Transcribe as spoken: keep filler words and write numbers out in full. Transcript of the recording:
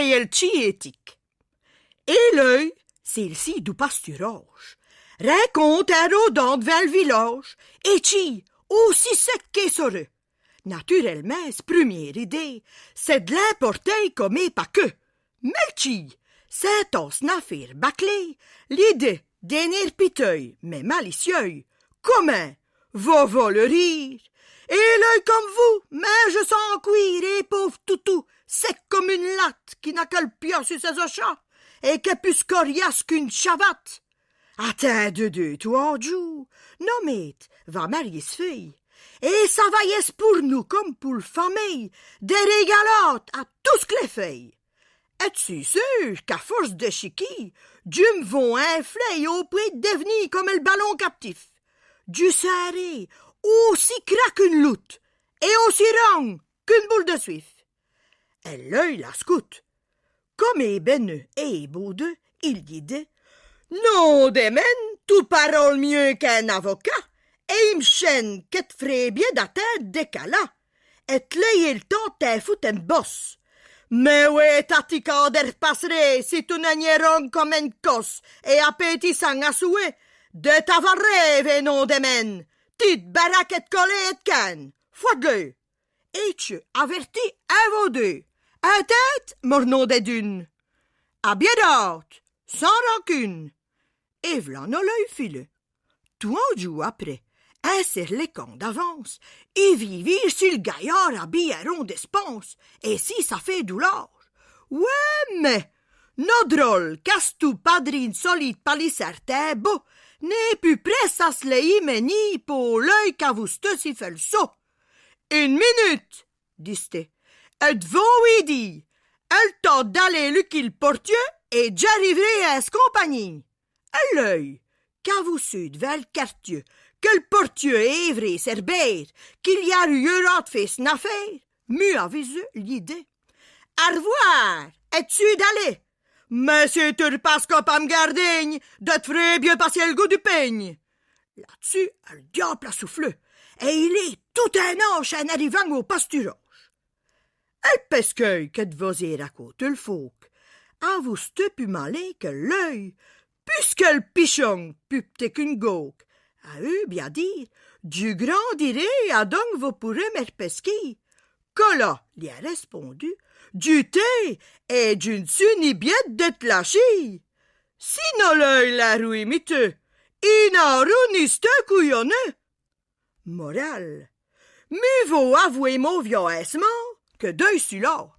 et el tchie étique. Et l'œil, celle-ci du pasturage, raconte un rodant vers le village, et tchie, aussi sec que s'aurait. Naturellement, s' première idée, c'est de l'importer comme est pas que. Mais l' tchie, c'est en s'n'affaire bâclée, l'idée d'un air piteux, mais malicieux. Comment ? Vos, vos le rire. Et l'œil comme vous, mais je sens cuire, et pauvre toutou, sec comme une latte, qui n'a que l' piau sur ses achats, et qu'est pus coriace qu'une chavate. Attends deux, deux, twas jours, no maîte va marier s' fille, et cha va yèsse pour nous comme pour l' famille, des régalotes à tous clés filles. Et j' sus sûr qu'à force de chiquer, je m' vos infler au point de devenir comme el ballon captif. Je serai aussi cra qu'une loutre, et aussi rond qu'une boule de suif. Et l'œil l'ascoute. Comme est béneux et est baudeux, i li dit : « Non, démène, tu paroles mieux qu'un avocat, et i m' chène que t' frais bien d'attinde des cas-là, et t' layer l' temps t'in foute eune bosse. Mais ouais, t'as ti quart d'heure passerée, si tu n'es niais rond comme eune cosse, et appétissant à souhait, de t'avoir rêvé, non, démène, ti t' baraque et t' coller et t' canne. Fois-le. Et tch'est averti, à vos deux. Attête, mornons des dunes. À bien d'hâte, sans rancune. » Et v'là no l'œil filé. Twas jours après, un serre les camps d'avance, i vit vir si l' gaillard habillé rond d'espense, et si cha fait du large. Ouais, mais, no drôle, qu'aste-tu padrine solide, palissard et beau, n'est pus prêt à s' layer mener pour l'œil qu'avouste si fait l' saut. « Une minute, » dist-i, « et vos lui dis, el temps d'aller luquer l' portieu, et j'arriverai à s' compagnie. » Et l'œil, qu'avoustut vers l' quartieu, que l' portieu est vrai Cerbère, qu'i y a lieu de faire s'n affaire, mue avisé, li dit : « Au revoir, et tch'est d'aller. Mais si tu r' passes comme à m' garding, de t' frais bien passer l' goût du peigne. » Là-d'sus, el diape a soufflé, et il est tout in anche in arrivant au pasturage. El pesqueuille que t' vos raconte l' fauque avouste pus malin que l'œil, pus que l' pichon, pus p'tit qu'eune gauque. À eux bien dire, je grandirai, adon vos pourrez m' r'pesquer. Qu'elle li a répondu : « Je t'ai, et je n' sus ni biête de t' lâcher. » Si no l'œil l'a rue miteux, i n'a rue ni sté couillonné. Morale : mue vos avouer mau vieillissement que d'œil su l'or.